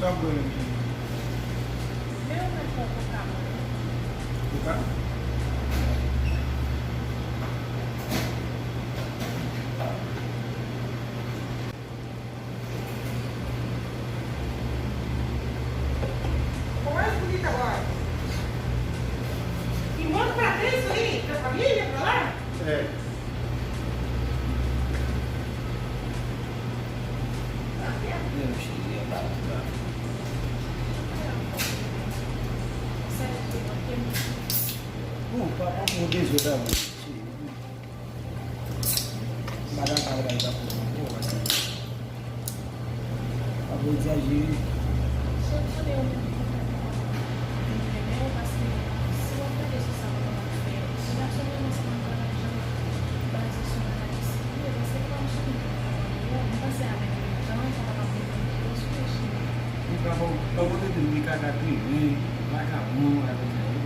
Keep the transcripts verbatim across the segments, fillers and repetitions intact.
Sa w bwè menm, cheri? Men yon mèt fè koka pou mwen. Koka? Kòman pou li ta wè? Ki mòn pa de sou li, ta pa byen, ta la. Eh. Bon, pa, pa, pa, dezòd avè. Madan pa al pa pou mwen, paske pa pou egzajere. Chèf, tande yon moun ki konprann mwen. Li renmen w paske si w ap gade sou sa w ap fè, relasyon mwen ansanm ak Madan Jean baze sou analiz li ye, paske li pa m sou moun ki konprann mwen. M panse avèk letan, sa kapab depann de sou cheri. Li pa bon, pa bon tete li kaka kriven, vakabon, bagay sa yo.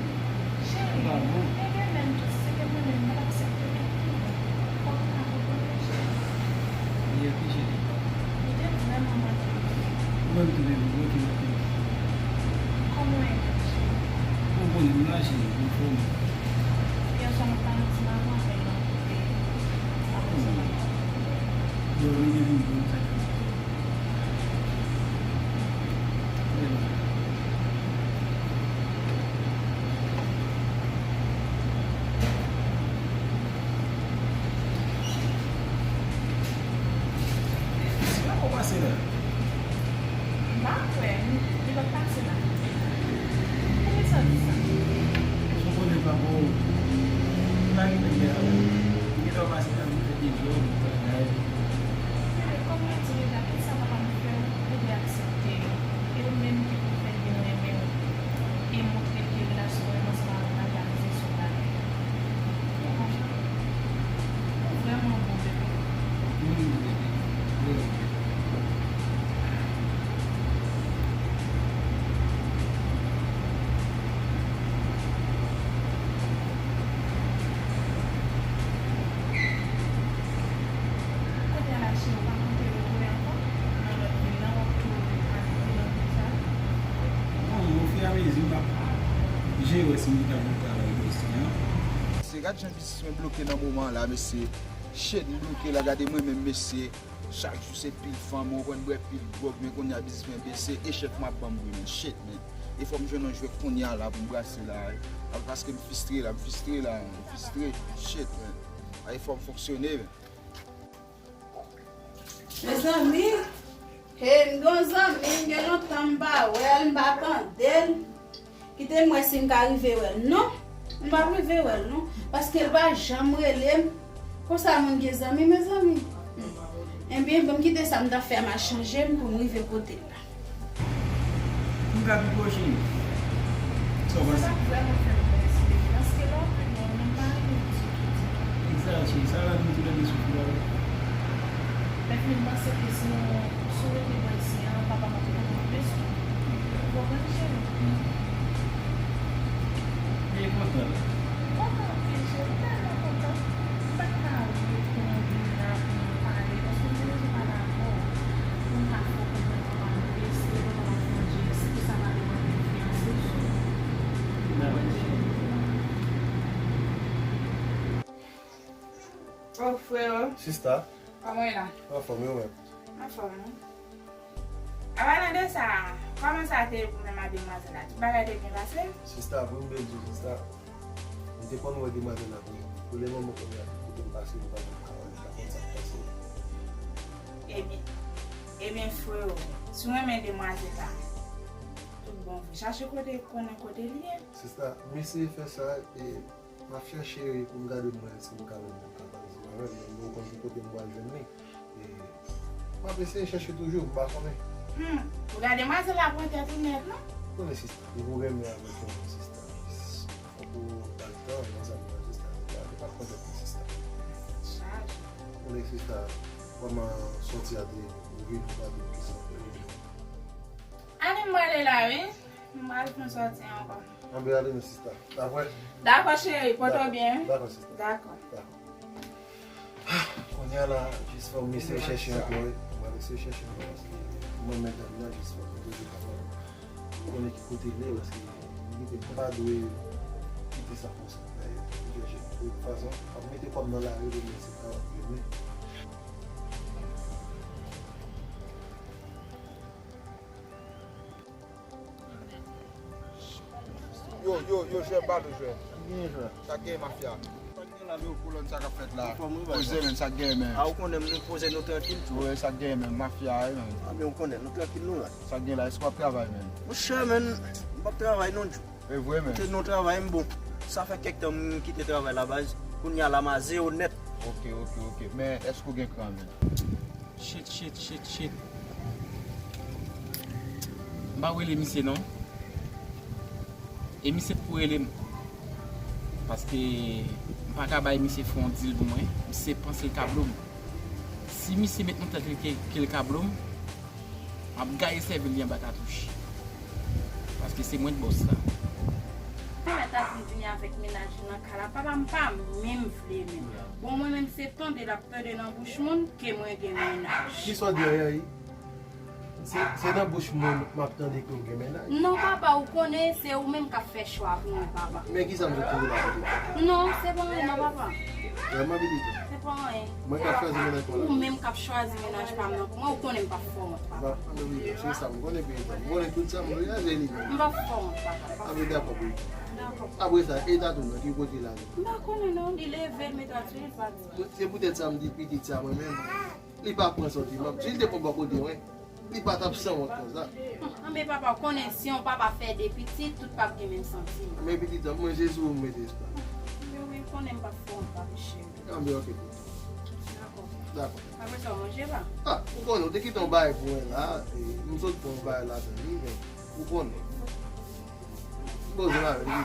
Cheri, pa bon. Enben menm tou, si se te mwen menm, m t ap aksepte menm tou. Fòk ou ka konprann mwen, cheri. Li epi cheri. Li te vrèman maltrete. Ou menm tou, baby, ok, ok. Kòman w ye menm, cheri? Ou konnen m la, cheri, m fòme. Yè swa m t ann di maman avè l nan kote. Apre sa, m pa t. Yo, li te vin pou m sa. Sinon, ou pase la? M pa kwè, li pa t pase la. Poukisa w di sa? Ou konnen pa bon. Ou pa gen pèp de la. Ou gen dwa pase la, ou fè dezòd, ou fè bagay. Kòm mwen di deja, kit sa papa m fè w, ou dwe aksepte yo. E ou menm ki pou fè l vin renmen w. E montre ke relasyon w menm ansanm avè l la pa mize sou bagay. Ou konprann? Ou vrèman bon, bebe. Wi, bebe. Wi. Kounye a la, cheri, ou pa konte retounen ankò nan lòt vil la, w ap tou rete nan vil sa? Non, ofiramizi, m ap jere wè si m kapab travay dosye an. Se gad jan biznis mwen bloke nan moman an la, mesye. Shit, m bloke la, gade mwen menm, mesye. Chak jou se pil fanm, ou konn bwè pil gwòg, men kounye a biznis mwen bese, e chèk mwen ap ban m bri, men shit, men. E fò m jwenn yon jwèt kounye a la pou m brase la, paske m fistre la, m fistre la, m fistre, shit, men. E fò m fonksyone, men. Mezanmi, hey, m gen yon zanmi, m gen lontan m pa wè l, m pa tande l. Kite m wè si m ka rive wè l. Non, m p ap rive wè l, non. Paske l pa janm rele m. Konsa moun gen zanmi, mezanmi. Ebyen, ban m kite sa m t ap fè a, m al chanje m pou m rive kote l la. M ka pi pwoche. Sa w panse? Sa t ap vrèman fè m pè, paske lè w pi bon, m pa renmen di sou tout. Egzakte, sa la nou tou lè de sou kou la. Lè fini, m panse ke si nou, si w rete bò isi a, papa m ap kontan plis tou. Ou konprann, cheri? Li kontan la. Kontan anpil, cheri, m tèlman kontan. M pa t ka wè pou m vin la pou m pale, paske m te bezwen pale avè w. Pou m ka fè w konprann papa m blese, papa m ap fè yon djès, pou sa pa depann de fiyanse w sou. Ou konprann, cheri? Oh, freo. Sista. Kòman w ye la? Anfòm, e ou menm? Anfòm, wi. An palan de sa, kòman sa te ye pou menm ak demwazèl la? Tout bagay te byen pase? Sista, pou m byen di w, sista, m te konn wè demwazèl la pou, pou le moman kounye a, kote m pase, m pa janm ka wè l, m pa konn sa k pase. Ebyen, ebyen, freo, si w renmen demwazèl la, tout bon vre. Chache kote, konnen kote l ye. Sista, m eseye fè sa, e M ap chèche pou m gade mwen si m ka wè m kapab viv avè l, men m poko konn ki kote m pral jwenn li. E m ap eseye chèche toujou, m pa konnen. Hmm, pou gade demwazèl la pran tèt ou nèt, non? Konnen sista, depi w renmen avèk yon moun, sista, fòk ou bay tan, nan sa m di sista, li pa, li pa pran tèt li, sista. Chaj. Konnen sista, kòman sòti a te rive nou pa di ki sa fè rive. Ale m prale la, wi. M pral fè yon sòti ankò. Anben ale men sista. Dakò? Dakò, cheri. Pote w byen, wi. Dakò, sista. Dakò. Dakò. Kounye a la, jis fò m eseye chèche ankò, wi. M pral eseye chèche ankò paske Mwen, medam nan, jis fòk nou toujou kapab konnen ki kote l ye, paske m kite, m pa dwe kite sa konsa. Dayè, m chèche tout fason, m ap mete kò m nan lari pou mwen se travay m vle. Yo, yo, yo, jwè bal ou jwè. Sa k gen mafya. Sa k gen la, yo, kolòn sa k ap fèt la. Poze, men, sa k gen, men. A, ou konnen, nou poze nou trankil tou. Wi, sa k gen, men, mafya, wi, men. A, men, ou konnen, nou trankil, nou la. Sa k gen la, èske w ap travay, men? Monchè, men, m p ap travay, non, Djou. E vre, men. Kote nou travay, m bon. Sa fè kèk tan m kite travay la, baz. Kounye a la, m a zewo nèt. Ok, ok, ok. Men, èske w gen kran, men? Shit, shit, shit, shit. M pa rele misye non. E misye t pou rele m. Paske m pa ka bay misye fè yon deal pou mwen. Misye panse l ka blo m. Si misye met nan tèt li ke, ke l ka blo m, m ap gaye sèvi li anba katouch. Paske se mwen k bòs la. Papa t ap vin vini avèk mennaj li nan kay la. Papa m pa menm vle menm. Bon, mwen menm se tande l ap tande nan bouch moun ke mwen gen mennaj. Kisa w di a, Yayi? Se, se nan bouch moun m ap tande ke w gen mennaj? Non, papa, ou konnen se ou menm k ap fè chwa pou mwen, papa. Men kisa m sot tande la pou ou? Non, se pa anyen, non, papa. Vrèman, pitit? Se pa anyen. Mwen k ap chwazi mennaj mwen la? Ou menm k ap chwazi mennaj pa m nan pou mwen, ou konnen m p ap fè w wont, papa. Ba, ann oubli, se sa m konnen, pitit. M konnen tout sa m voyaje li menm. M p ap fè w wont, papa. Ann dakò, pitit. Dakò. Apre sa, e Tatou nan ki kote l ale? M pa konnen non, li leve, l met atè, li pati. Se poutèt sa m di pitit sa mwen menm. Li pa pran santiman. Si l te pran bò kote mwen, li pa t ap sanwont konsa. Anben papa, w konnen si yon papa fè de pitit, tout pap gen menm santiman. Men pitit an, mwen se sou ou m mete espwa. Wi, wi, m konnen m pap fè yon papa cheri. Anben ok. Dakò. Dakò. Apre sa, w manje pa? Ah, ou konnen, ou te kite yon bagay pou mwen la, e, m sot pran yon bagay ladan li, men ou konnen. Poze m avè l, wi.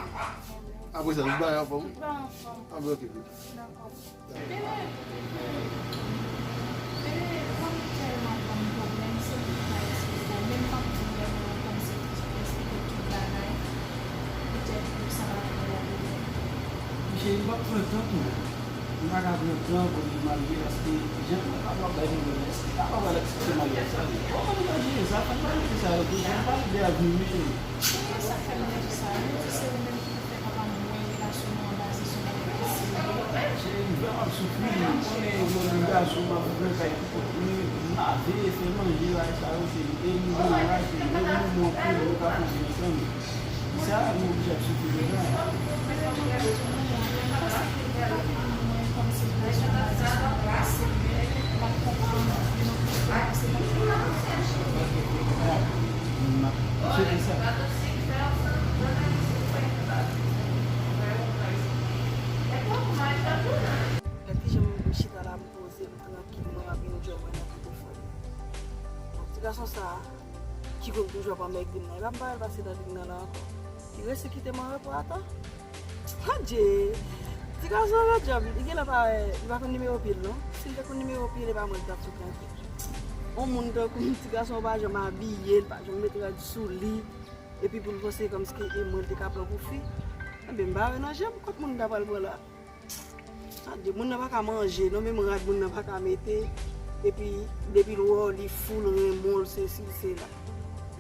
Apre sa, tout bagay anfòm, wi? Tout bagay anfòm. Anben ok, pitit. Dakò. Bebe, bebe, bebe, ou konn tèlman ban m pwoblèm, se ou ki ka eksplike m, menm m ap di w lè mwen konn se ou ki eksplike tout bagay, poutèt ou sa pa vin yon pwoblèm. Cheri, m p ap pran tan pou mwen. M pa ka pran tan pou m malere paske jan mwen pa pral bay pwoblèm, èske m pa pral eksplike maryaj sa, wi. Kòman nou pral jere sa? Fò n pa mete sa yo tou, fò n pale de avni nou, cheri. Cheri, sa k fè m di w sa, m di se ou menm ki pou fè papa m wè relasyon nou an baze sou bagay ki serye. Cheri, m vrèman ap soufri, ou konnen mwen menm gason, m ap viv nan kay pou kont mwen, m lave, fè manje, bagay sa yo, cheri, e m gen yon raj, cheri, yo moun mwen anpil, nou pa konn ansanm. Sa, nou oblije ap soufri konsa. Gad kijan m chita la, m poze m trankil, mwen ap enjoy mwen nan telefòn. Bon, ti gason sa a, ki konn toujou ap anmède m nan, e pa m pa wè l pase nan liy nan la ankò. Li resi kite m an repo ata. Adje! Ti gason an djab, li genlè pa, li pa konn nimewo pye l non. Si l te konn nimewo pye l, e pa mwen li t ap sou trankil. On moun tankou m, ti gason an pa janm abiye, li pa janm met rad sou li. Epi pou l panse kòmsi e mwen li te ka pran pou fi. Enben, m pa wè nan je m kot moun ta pral pran la. Tande, moun nan pa ka manje, non, menm rad moun nan pa ka mete. Epi, depi l wè w, li fou, l renmen w, l sesi, l sela.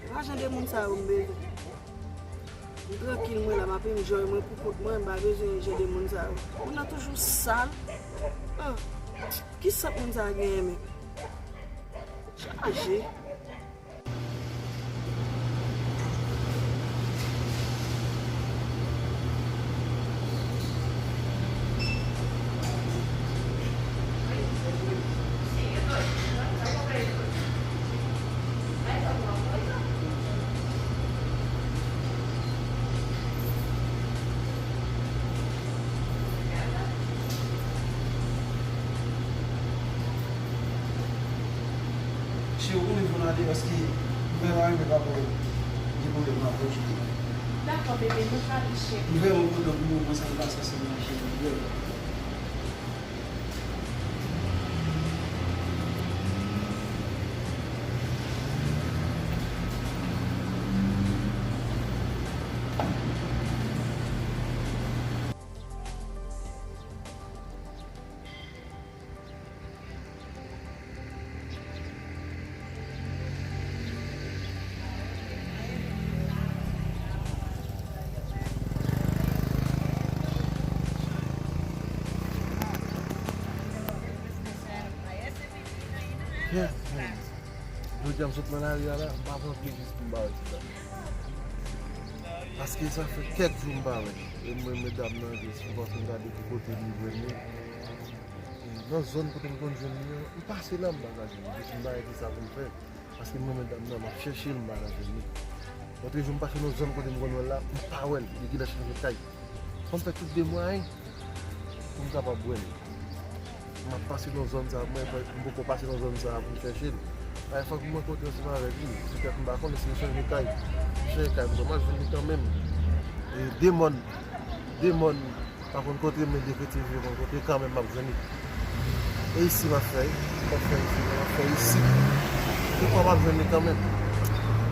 E pa jan de moun sa yo m bezwen. M trankil, mwen la, m ap enjoy mwen pou kont mwen, m pa bezwen jan de moun sa yo. Moun nan toujou sal. Ah, ki sant moun sa genyen menm? Chaje. Cheri, ou konnen fò n ale paske mwen pa renmen papa w gen pwoblèm nan pòch li. Dakò, bebe, nou prale, cheri. M vrèman kontan pou moman sa n pase ansanm nan, cheri, m vrèman. Kèk moun. Jodi a m sot nan lari a la, m pa rantre jis pou m pa wè ti dam. Paske sa fè kèk jou m pa wè. E mwen, medam nan, jis m pa konn gade ki kote li jwenn li. E nan zòn kote m konn jwenn li an, m pase la, m pa ka jwenn li. Jis m pa wè ki sa pou m fè. Paske mwen, medam nan, m ap chèche l, m pa ka jwenn li. Lòt jou, m pase nan zòn kote m konn wè l la, m pa wè l. Li genlè chanje kay. Fò m fè tout demwayen pou m kapab wè l. M ap pase nan zòn sa a, mwen, m poko pase nan zòn sa a pou m chèche l. Ay, fòk mwen rankontre ansanm avèk li. Se pèt m pa konnen si l chanje kay. Li chanje kay, m di, m ap jwenn li kanmenm. E de mòn, de mòn, pa konn kote, men de kote m vle konn kote, kanmenm m ap jwenn li. E isi m ap fè, m ap fè isi, m ap fè isi. Tout fwa m ap jwenn li kanmenm.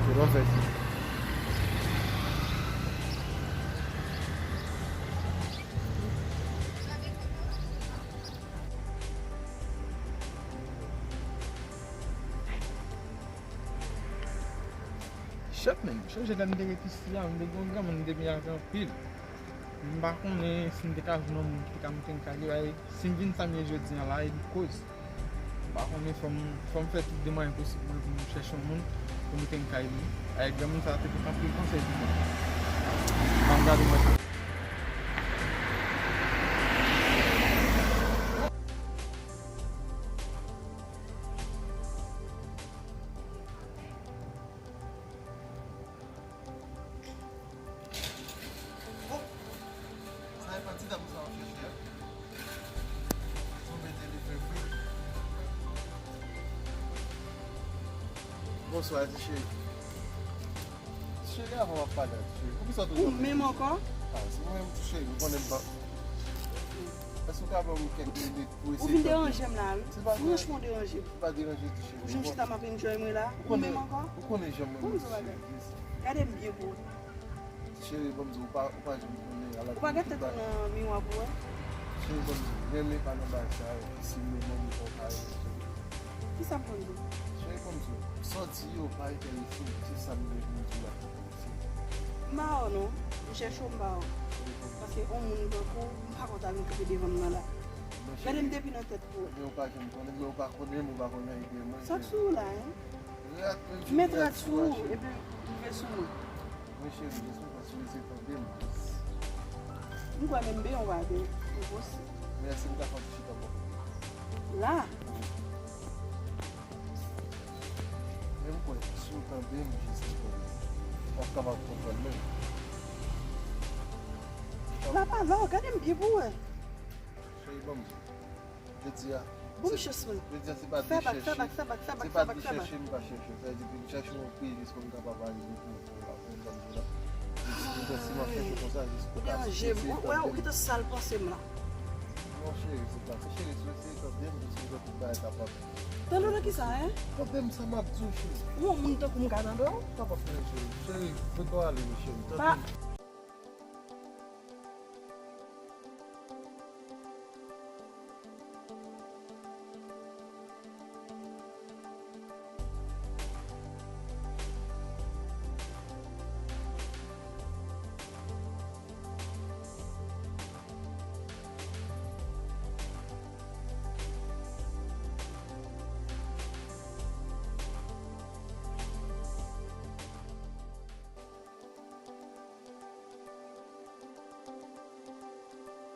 Tout m ap fè isi. Shit, man, m sonje lè m te ret isi a, m te gen yon granmoun m te byen avè anpil. M pa konnen si m te ka jwenn yon moun ki te ka moute m kay li, ay, si m vin sa m ye jodi a la, e li koz. M pa konnen, fò m, fò m fè tout de mwayen posib mwen pou m chèche yon moun pou moute m kay li. Ay, granmoun sa a te pote anpil konsèy pou mwen. Ban m gade mwen. Bon, sa e pa ti dam sa w ap chèche a? Ou mete li fè fri. Bonswa, ti cheri. Ti cheri, avan w ap pale a, ti cheri. Poukisa w toujou... Ou menm ankò? Ah, se mwen menm, ti cheri. Ou konnen m pa... Èske w ka ban m kèk minit pou eseye tande? Ou vin deranje m la, wi. Se pa vre. Franchman, w deranje m. Ou pa deranje, ti cheri. Ou janm chita m ap enjoy mwen la. Ou menm ankò? Ou konnen jan mwen ye, ti cheri. Gade m byen pou wè. Cheri, ban m di w, ou pa, ou pa janm konnen. Ou pa gade tèt ou nan miwa pou wè? Cheri, ban m di w, renmen pa nan bagay sa yo, si m renmen ou pa w pa renmen, cheri. Kisa m konn di w? Cheri, ban m di w, sa w di yo pa enterese m, se sa m gen pou m di w la. M pa wè w non, m chèche w m pa wè w. Paske yon moun tankou w, m pa konn ta vin kanpe devan m nan la. Gade m depi nan tèt pou wè. Men ou pa janm konnen, men ou pa konnen m, ou pa konn anyen de mwen. Sa k sou ou la, en? Rad, men m vin rad sou ou, epi rive sou mwen. Mwen cheri, jis mwen pa sou mesye tande m. M kwè menm ben w pa ben, enposib. Men èske m ka fè yon ti chita bò kote? La? Men m kwè, si w tande m, jis mwen tande m. W ap kapab konprann mwen. L ap avè w, gade m byen pou w wè. Cheri, ban m di w. Jodi a, bon, se, chans mwen. Jodi a, se pa de chèche. Fè bak, fè bak, fè bak, fè bak, fè bak, fè bak. Se pa de chèche m pa chèche. Sa vle di, m chèche yon pri jis pou m kapab arive pou, pou, pou m tann la. Jis pou si m ap chèche konsa, jis pou ka eseye tann. Ou deranje m. Ou wè, ou gentan sal panse m la. Non, cheri, se pa sa. Cheri, si w eseye tande m, jis pou tout bagay kapab. Tande w nan kisa, en? Tande m sa m ap di w, cheri. Ou yon moun tankou m ka tande w? Sa p ap fè anyen, cheri. Cheri, mete w ale, cheri. Tande m.